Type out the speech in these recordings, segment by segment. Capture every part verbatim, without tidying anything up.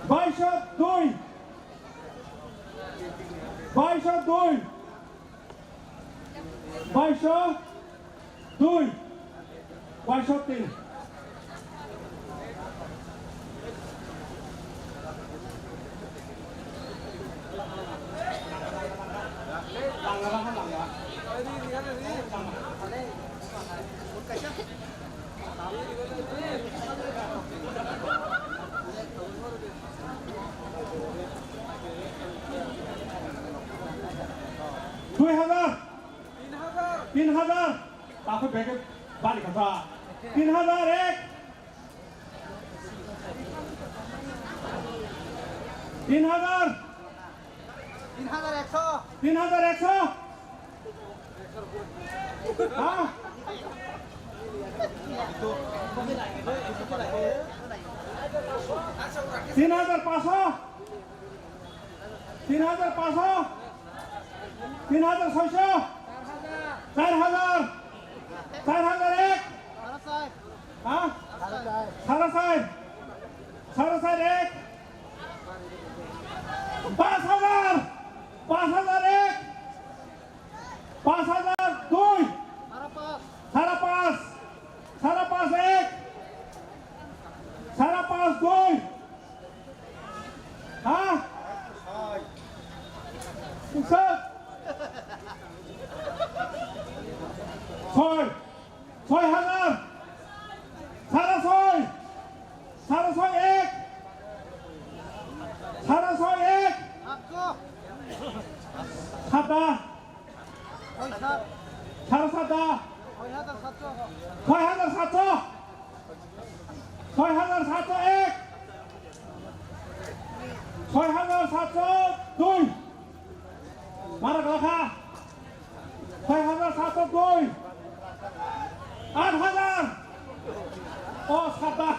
Baisho dui. Baisho dui. Baisho dui. Baisho tin. Dui hazar. Tin hazar. Takhuk bege bari kasa. Tin hazar ek. Tin hazar. Tin hazar ekso. Tin hazar ekso. Ha? Tin hazar paso. Tin hazar paso. Tin hazar soiso. Char hazar. Char hazar ek. Ha? Sara char. Sara char ek. Pas hazar. Pas hazar ek. Pas hazar dui. Sara pas. Sara pas ek. Sara pas dui. Ha? Soi. Soi hazar. Sara soi. Sara soi ek. Sara soi ek. Sata. Sara sata. Soi hazar satso. Soi hazar satso ek. Soi hazar satso dui. Mara galakha. Soi hazar satso dui. At hazar. O sata.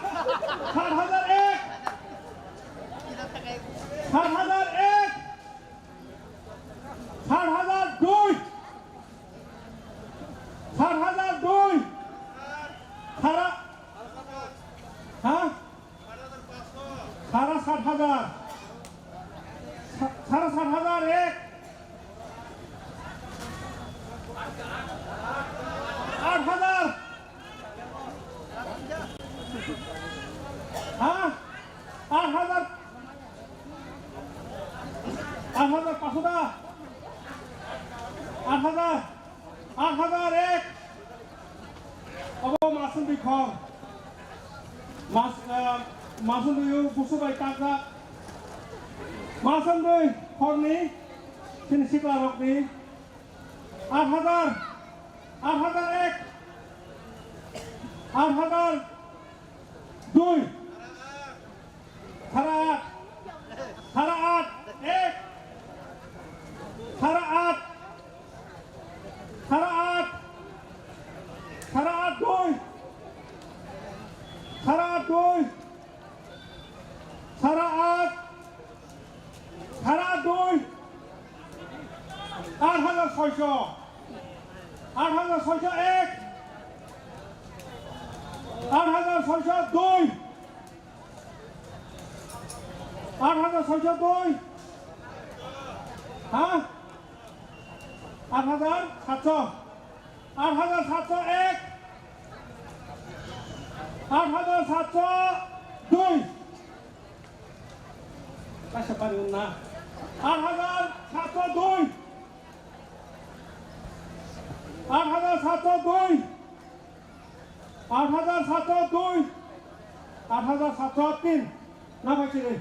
Sat hazar ek. Sat hazar ek. Sat hazar dui. Sat hazar dui. Sara. Ha? Sara sat hazar. Sa-, sara sat hazar ek. At hazar. Ha? At hazar. At hazar paso da. At hazar. At hazar ek. Obo maswndwi khor. Mas, ah, maswndwi o busu bai takjak. Maswndwi khorni chini sikla rokni. At hazar. At hazar ek. At hazar dui. Sara at. Sara at ek. Sara at. Sara at. Sara at dui. Sara at dui. Sara at. Sara at dui. At hazar soiso. At hazar soiso ek. At hazar soiso dui. At hazar soiso dui. Ha? At hazar satso. At hazar satso ek. At hazar satso dui. Kaisa pari na. At hazar satso dui. At hazar satso dui. At hazar satso dui, at hazar satso tin. Na bai chiri.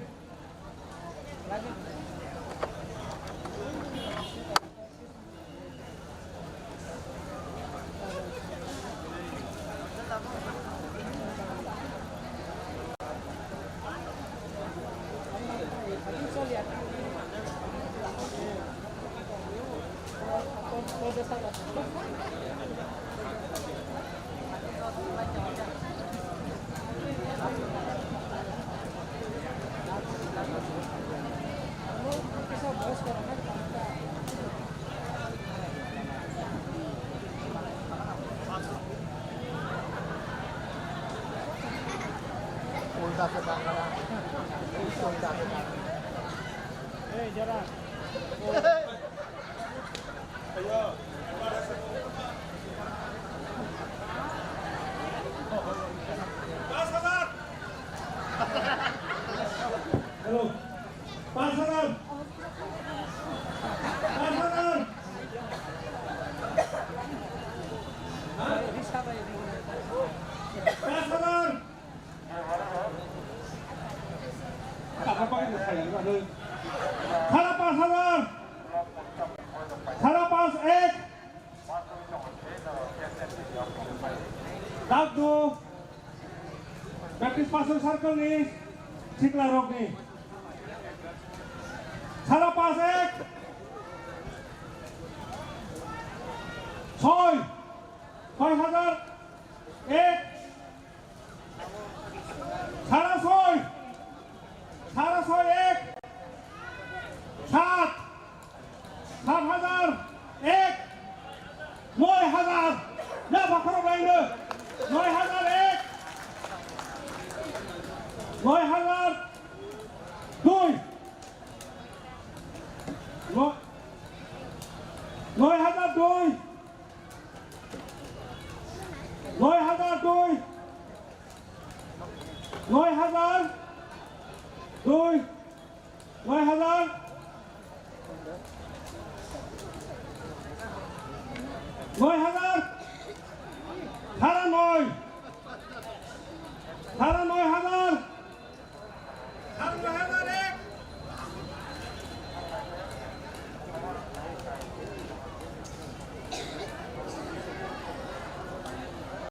Hello. Paanch hajar. Paanch hajar. Paanch hajar. Sara paanch hajar. Sara paanch ek. Dakdu Baptist Pastor Circle ni sikla rokni. Sara paanch ek. Soi. Soi hajar ek. Sara soi. Sara soi ek. Sat. Sat hajar ek. Noi hajar. Ya, bakhorok laino. Noi hajar ek. Noi hajar dui. No-, noi hajar dui. Noi hajar dui. Noi hajar dui. Noi hajar. Noi hajar. Sara noi. Sara noi hajar. Sara noi hajar.